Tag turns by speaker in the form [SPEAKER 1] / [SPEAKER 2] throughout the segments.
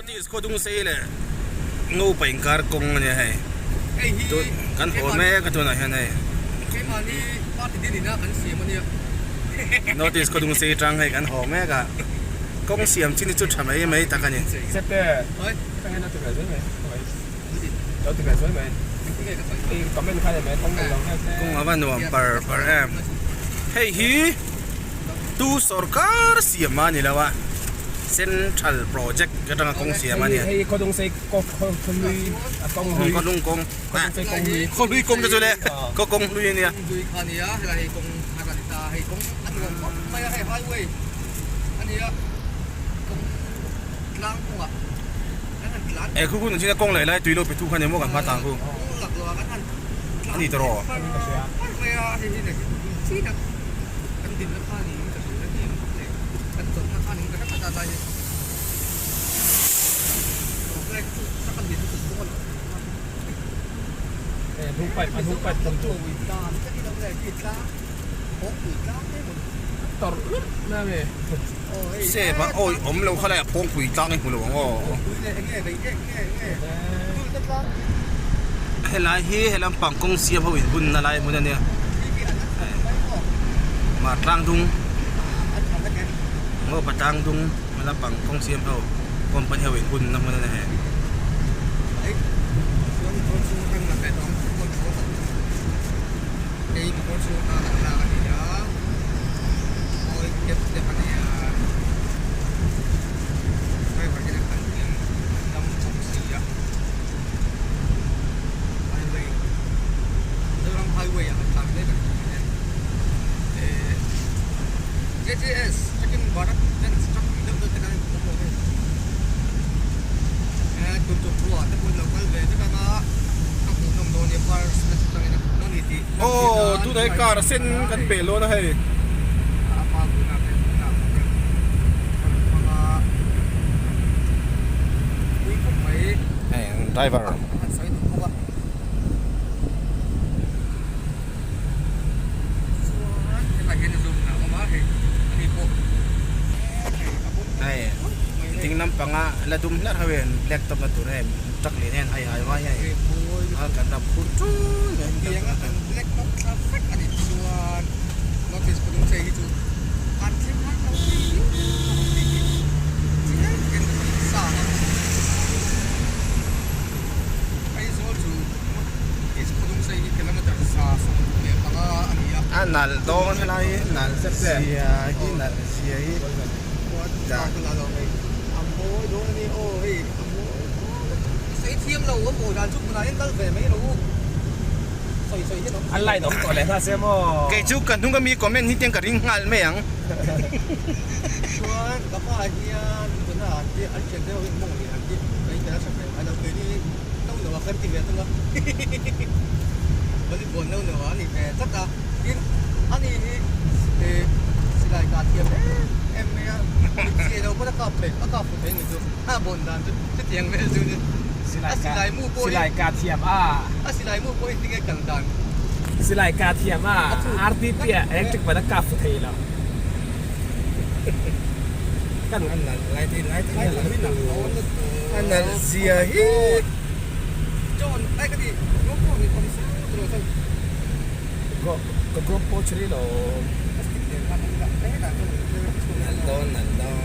[SPEAKER 1] North East khawdung sei leh Ngopa inkar kawng a nia hei. Tun kan haw mek a tunah hian hei. North East khawdung sei atang hei kan haw mek a. Kawng siam chin hi chu tha mai mai tak a ni. Kawng a va nuam par par em. Hei hi tu sorkar siam a ni lo a central project atanga kawng siam a ni a. Khawlung kawng khawhlui kawng te chu le khaw kawng hlui a nia. Eh khu hun china kawng leh lai tui lo pe tu kha ni maw kan hma tlang khu a ni tawh Sep a awi awm lo kha laiah phawngpui tlang i hmu lo ang aw. Helai hi helam pang kawng siam ho in bunna lai hmun a nia. Mar tlang dung Ngopa tlang dung helam pang kawng siam ho company ho in bunna hmun a ni hei. Aw tunah hi car sen kan peh lawn a hei. Hei driver. Hei ding lampanga la dum hlarh ho hian black top na tur hei truck lian hian hei hai vai hei a kan la phur ṭul mai a. A nalh dawn helai hi nalh zia hi nalh zia hi Kei chu ka hnung ami comment hi tiang ka ring nghal mai ang.
[SPEAKER 2] Silai ka thiam a. Silai ka thiam a. RTP ah electric ban a kap fu thei lo.
[SPEAKER 1] Kan nalh lai te lai te a nalh zia hi. Nalh dawn nalh dawn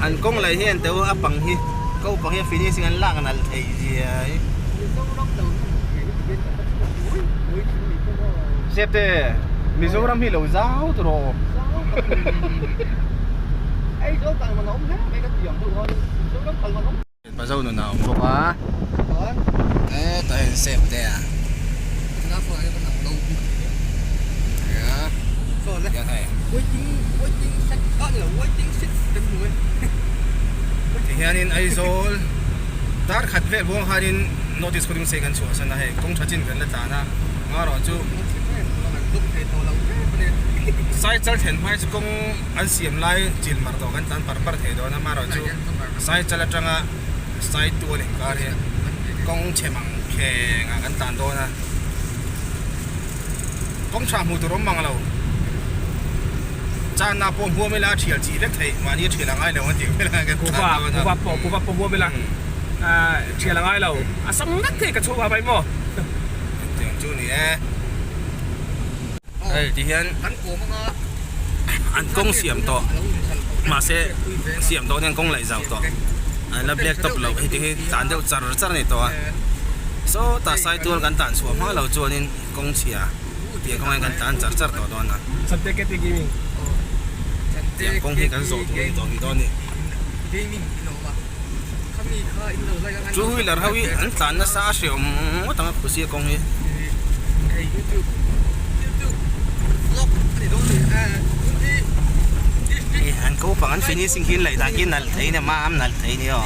[SPEAKER 1] An kawng leh hian teu a pang hi ko pang hi a finishing an lak nalh thei zia hi. Zep te Mizoram hi lo zau tur aw. Pazo nun a awm bawk a hetah hian sep te a tihianin Aizawl dar khat vel buang khanin North East khawding sei kan chhuah san a hei kawng tha chin kan la tlan a amaherawh chu Saichal thlen hmai chu kawng an siam lai chin mar tawh kan tlan par par thei dawn a amaherawh chu Saichal atanga Saitual inkar hi kawng chhe mang kheng ah kan tlan dawn a. Kawng tha hmuh tur awm mang lo. Channa pawh hmuam ila a thial chih vek theih, mahni a thial a ngai lo an tih vel a kan tlan dawn a.
[SPEAKER 2] Kuva pawh kuva pawh hmuam ila thial a ngai lo, a sam vek thei ka chhungah mai maw.
[SPEAKER 1] Engtiang chu ni e. Hei ti hian an kawng siam tawh mahse siam tawh hian kawng laih zau tawh an la black top loh hei ti hi tlan deuh char char a ni tawh a sawtah saitual kan tan chhuah hma lo chuanin kawng chhia tih kawng hian kan tlan char char tawh dawn a tiang kawng hi kan zawh tur a ni tawh nih dawn a ni two wheeler ho hi an tlan nasa a hreawm ngawt ang a khusia kawng hi. Hei an ko pang an finishing khi an laih dan khi nalh thei a ni mam nalh thei a ni aw.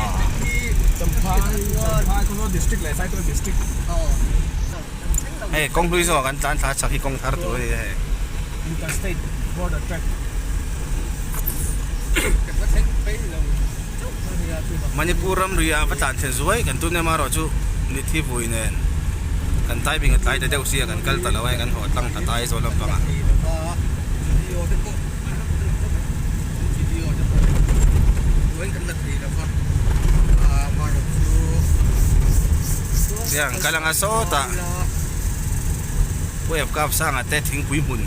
[SPEAKER 1] Hei kawng hlui zawk an tlan thla chak hi kawng thar tur a ni hei. Manipur ramri ah va tlan thlen zuai kan tum em erawh chu mithi vui nen kan timing a tlai ta deuh sia kan kal ta lo a hei kan haw tlang ta tai zawl lampang ah. Tiang kal anga sawtah Wave kap sanga te thingpui hmun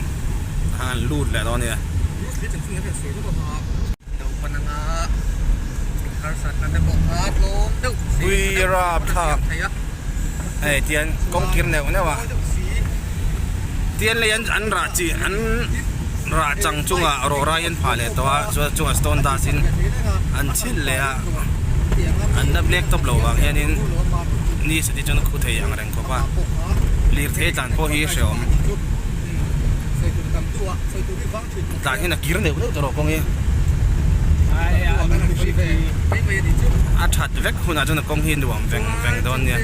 [SPEAKER 1] a han lut leh dawn a nia. Pui rap thlak hei tian kawng kir neuh neuh a tian lei an rah chi an rah chang chungah rawh rai an phah leh tawh a chuan chungah stone dust in an chhilh leh a an la black top loh vang hianin ni sati chuan a khu thei ang reng khawp a lirthei tlan pawh hi hrehawm. Tah hian a kir neuh neuh tawh kawng hi a that vek hunah chuan a kawng hi nuam veng veng dawn nia.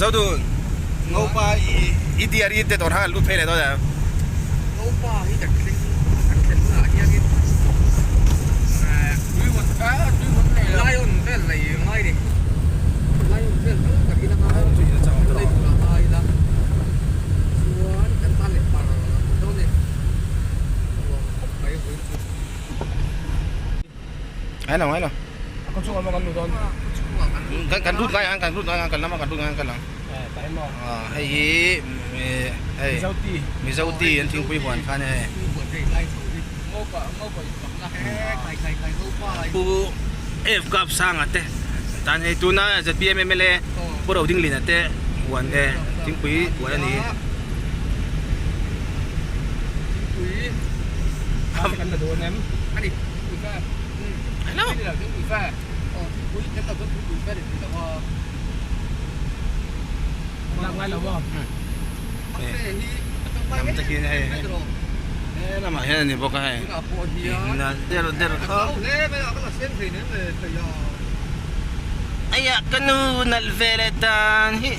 [SPEAKER 1] Zodun Ngopa i diary te dawr kha kan lut phei leh dawn em? Ai lo ai lo kan kan lut ngai ang kan lut ngai ang kan lama kan lut ngai ang kan lang hei hi hei Mizo tea an thingpui huan kha ania hei Pu F Kap Sanga te tan hei tuna zpm mla Pu Rodinglina te huan e thingpui huan a ni. Lam takin hei he lamah hian a ni bawk a hei nalh der der khawp aiah ka nu nalh ve leh tan hi.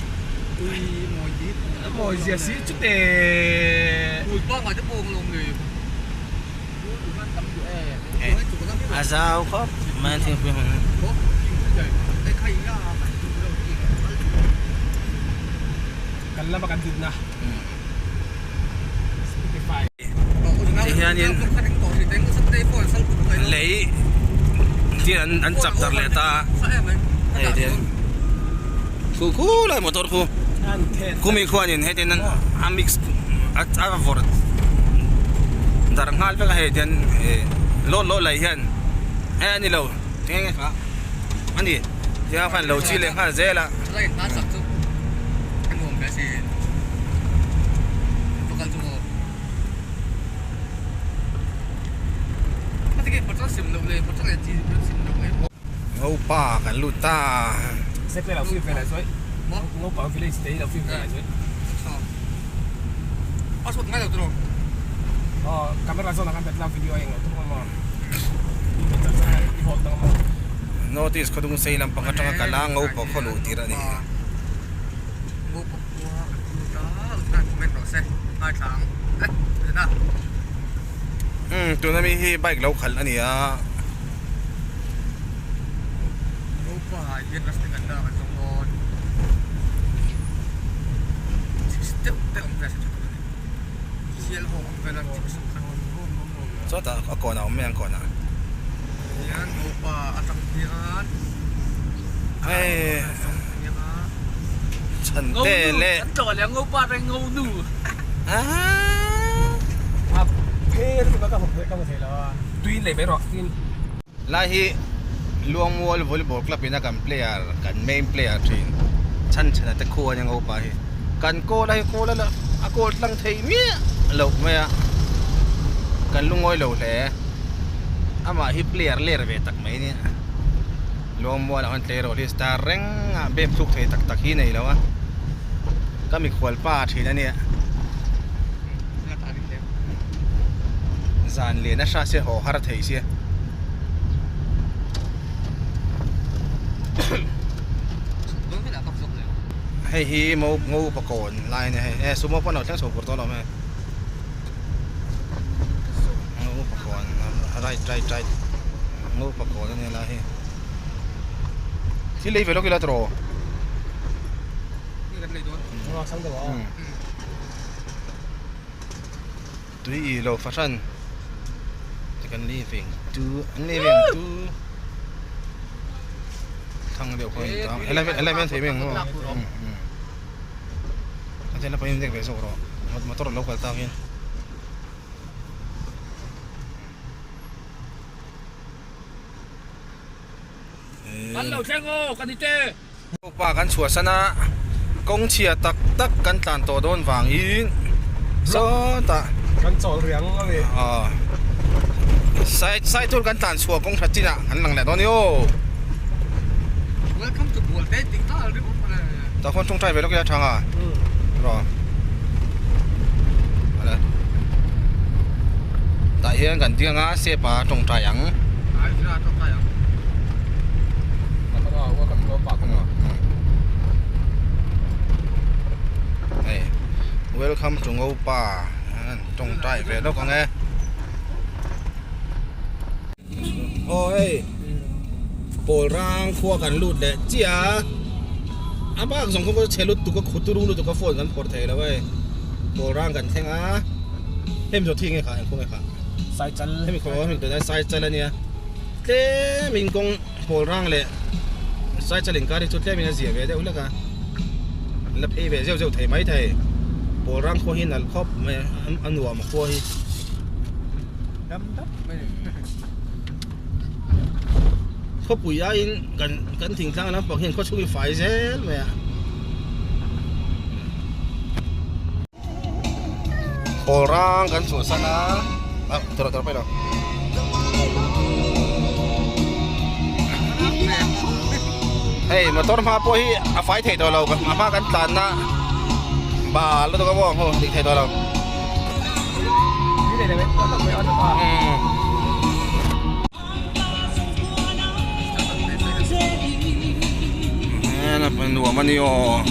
[SPEAKER 1] A zau khawp mai a thingpui hmun hi. Ti hianin lei te an chap darh leh ta a hei te khu khu lai motor khu khumi khuanin hetian a mix a vawrh darh nghal vek a hei tian ih lawt lawt lai hian e a ni lo eng nge kha a ni tiang khan lo chi leh nghal zel a. Ngopa kan lut ta.
[SPEAKER 2] Aw camera zawn ah khan bet la video a englo thung a maw i bet char char a i hold dang a maw.
[SPEAKER 1] North East khawdung sei lampang atanga kal a Ngopa khaw luh tir a ni.
[SPEAKER 3] Ngopa khua kan lut a utah comment rawh se ngaithla ang le tuna.
[SPEAKER 1] Umm tuna mi hi bike lo khalh a ni a.
[SPEAKER 3] Ngopa ah hian rasta kan la kan zawng dawn chips deuh deuh ang vel se tha tur a ni.
[SPEAKER 1] Chawtah a kawnah a awm mai ang kawnah. Hei chhante leh Lai hi Luangmual Volleyball Club ina kan player kan main player thin chhan chhana te khu a nia ngopa hi kan kawl a hei kawl a la a kawl tlang thei miah loh mai a kan lungawi lo hle amah hi player ler ve tak mai ania Luangmual ah khan tleirawl hi star reng a bep thluk thei tak tak hi nei lo a ka mikhual pa thin ania. Zan lian a hra sia haw har thei sia. Hei hi mo ngo upa kawn lai a ni hei e sumo pawh a lo thleng chho pur tawh alawm hei ngo upa kawn right right right ngo upa kawn a nia lai hi thil lei ve lawk ila tawh. Tui i lo fahran ti kan living tu an living tu thang deuh khaw in tang helai helai hian thei mai ang maw a then a pawhin dek ve zawk rawh motor a lo kal tak hian.
[SPEAKER 2] Kan lo thleng aw ka ni te.
[SPEAKER 1] Upa kan chhuahsan a, kawng chhia tak tak kan tlan tawh dawn vangin sawtah
[SPEAKER 2] Kan chawl riang a ni.
[SPEAKER 1] Aw sai sai tur kan tlan chhuah kawng tha chinah kan lang leh dawn ni aw.
[SPEAKER 3] Welcome to Bualte tih nghal ringawt mawle.
[SPEAKER 1] Tah khuan tawngtai ve lawk ila thang a rawh ala tah hian kan ding anga step ah tawngtai ang.
[SPEAKER 3] Ai zira tawngtai ang.
[SPEAKER 1] Hei welcome to Ngopa tawngtai ve lawk ang e. Aw hei pawl rang khua kan lut leh chiah a a bak zawng khaw chhe lutuk a khutu rung lutuk a phone kan phawrh thei lo hei pawl rang kan thleng a hemi zawh thing nge kha engkhaw nge kha
[SPEAKER 2] Saichal
[SPEAKER 1] hemi khaw hemi tunah Saichal ania tlem in kawng pawl rang leh Saichal inkar hi chu tlem in a zia ve deuh hlek a la phei ve zeuh zeuh thei mai thei pawl rang khua hi nalh khawp mai a a nuam a khua hi. Khawpui aiin kan kan thingtlang lampang hian khaw chhung hi fai zel mai a. Pawl rang kan chhuahsan a ah tawrh tawrh paih lo. Hei motor hma pawh hi a fai thei tawh lo a hma kan tlanna bal lutuk a maw hmu dik thei tawh lo. Nuam a ni aw.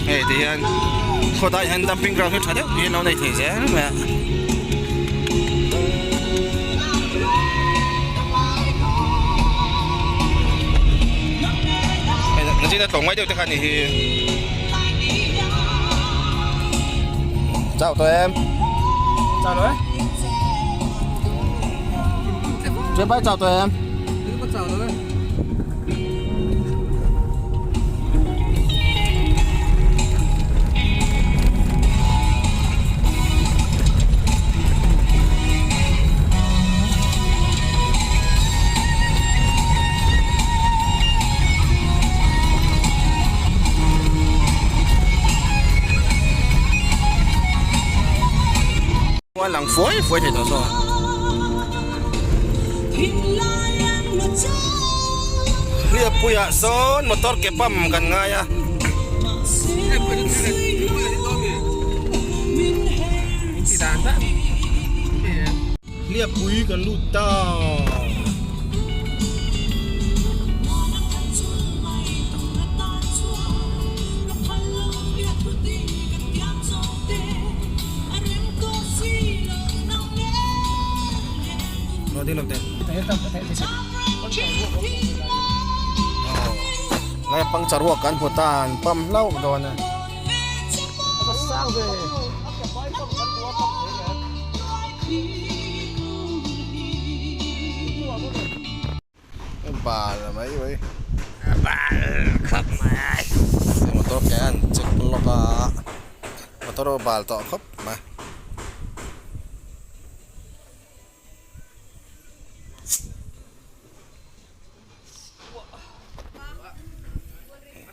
[SPEAKER 1] Hei ti hian khawtah hian dumping ground hi tha deuh hian lo nei thei zel mai a. Hei nachin a tlawm ngai deuh te kha a nih hi. Chau tawh em?
[SPEAKER 2] Chau lo e.
[SPEAKER 1] Ṭhianpa chau tawh em?
[SPEAKER 3] Chau lo e.
[SPEAKER 1] Lang fuai fuai thei tawh saw. Hliappuiah sawn motor ke pump kan ngai a. Hliappui kan lut ta. Lai pang charuak kan hmu ta an pump hlauh dawn a. Bal mai mai. Bal khawp mai. Motor ke an check lawk a. Motor bal tawh khawp mai.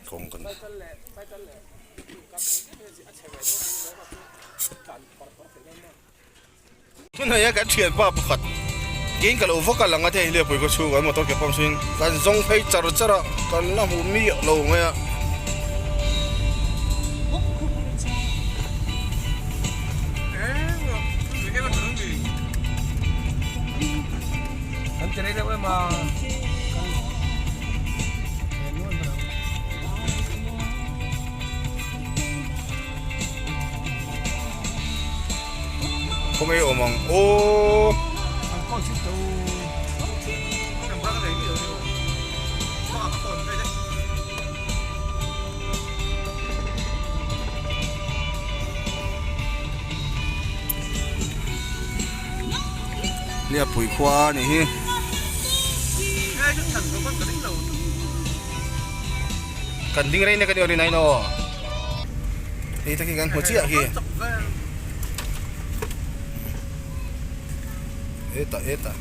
[SPEAKER 1] Kawng kan Tunah kan thianpa pakhat kein ka lo va kal ang a hei hliapui khaw chhungah motor ke pump sawn kan zawng phei char char a kan la hmu miah lo mai a. Khawnge awm ang aw. Hliapui khua a nih hi. Kan ding rei nek a ni aw rin ain aw. Hei te khi kan hmu chiah khi. Eta eta.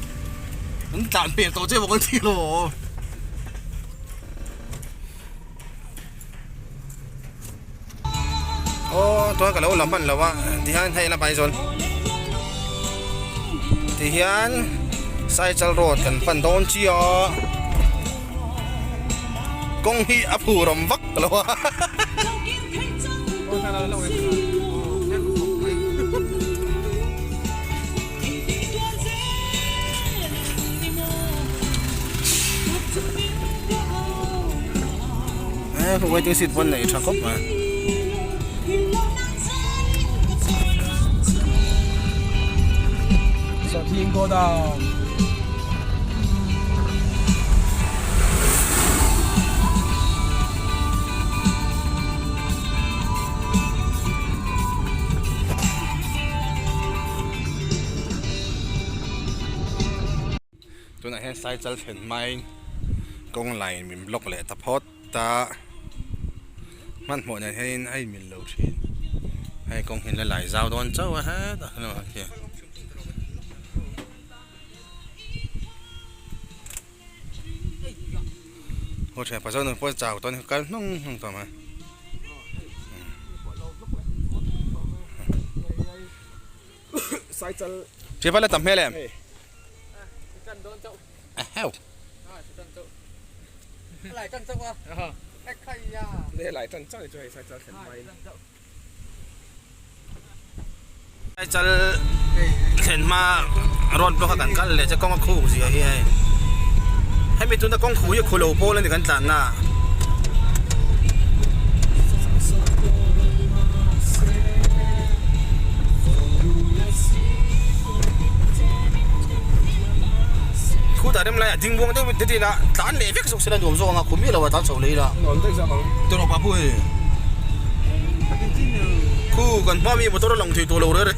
[SPEAKER 1] An tlan pel tawh che bawk an ti lo. Aw tuan ka lo la hman lo a tihian hei la Aizawl tihian Saichal road kan pan dawn chiah a kawng hi a phur awm vak lo a he waiting seat pawn neih tha khawp mai. Tunah hian Saichal thlen hmain kawng line min block leh ta phawt ta hmanhmawh nen hianin a inmil lo thin hei kawng hi la lai zau dawn chauh a hetah hian. Aw thian pa zawk pawh chau tawn kal hnung hnung tawh mai. Thian pa la tam hmel em? Eheu. Chal thlen hma road block a kan kal leh che kawng a khuk zia hi hei hemi tuna kawng khu hi khu lo pawl a ni kan tlan na khutah rem lai a ding buang deuh te ila tlan leh vek zawk sela nuam zawk ang a khu miah lo a tlan chho leh ila tawrh pa pawh hei. Khu kan hma mi motor a lang thei tawh lo rere.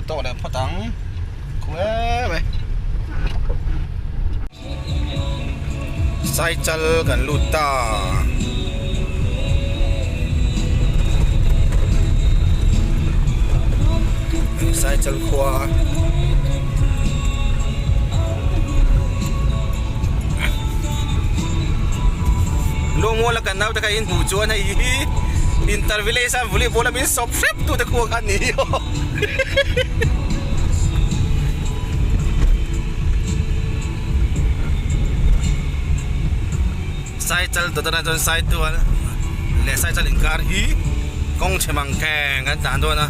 [SPEAKER 1] Duhtawk leh phawt ang khu em e. Saichal kan lut ta. Saichal khua. Lawngmuala kan naute kha in hmuh chuan hei hi Inter village a volleyball a min sawp hrep tute khua kha a ni aw. Saichal dawtah chuan Saitual leh Saichal inkar hi kawng chhe mang kheng kan tlan dawn a.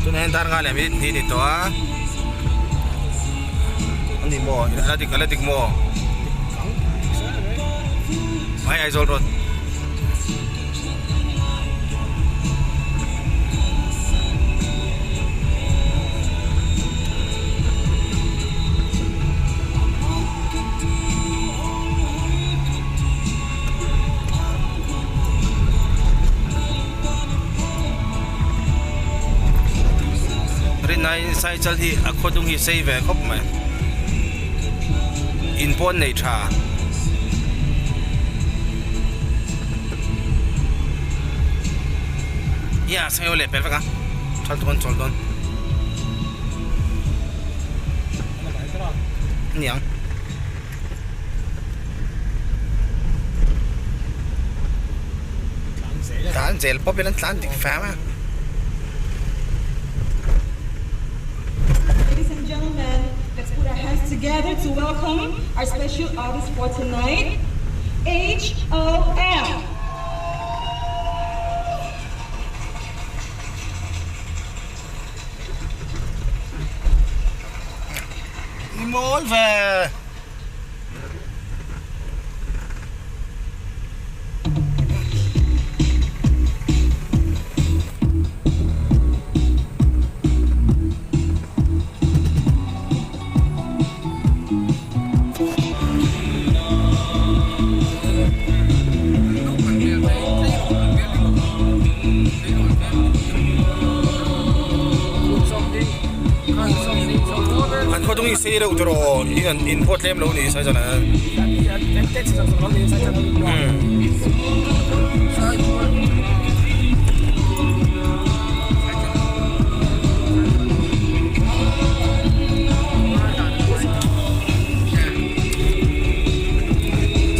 [SPEAKER 1] Tunah hian dar nga leh minute hnih a ni tawh a a ni maw a la dik a la dik maw hei Aizawl road. Rinai cycle hi a khaw dung hi sei ve khawp mai in pawh an nei tha. Ia sawi leh pel vek a thal tuk an chawl dawn aniang. Tlan zel pawp in an tlan dik fam a.
[SPEAKER 4] Ladies and gentlemen, let's put our hands together to welcome our special artist for tonight, HOM.
[SPEAKER 1] I mawl ve. An khaw dung hi sei reuh tawh rawh in an in pawh tlem lo ni sai zan ah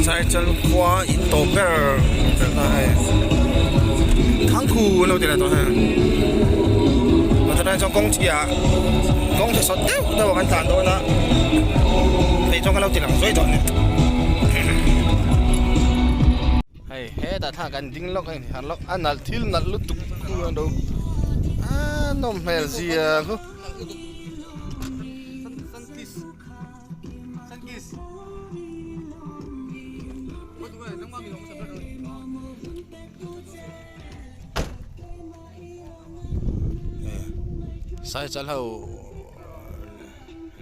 [SPEAKER 1] Saichal khua in tawp ber ber ta hei Thangkhu an lo ti leh tawh hei chuan kawng chhia kawng chhe sawt deuh deuh a kan tlan dawn a hei chuan ka lo ti lang zuai tawh a ni hei hetah thla kan ding lawk a inhar lawk a nalh thil nalh lutuk khu an lo a nawm hmel zia khu. Saichal ho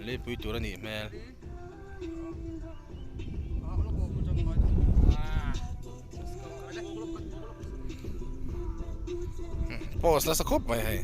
[SPEAKER 1] leipui tur a nih hmel. Post nasa khawp mai hei.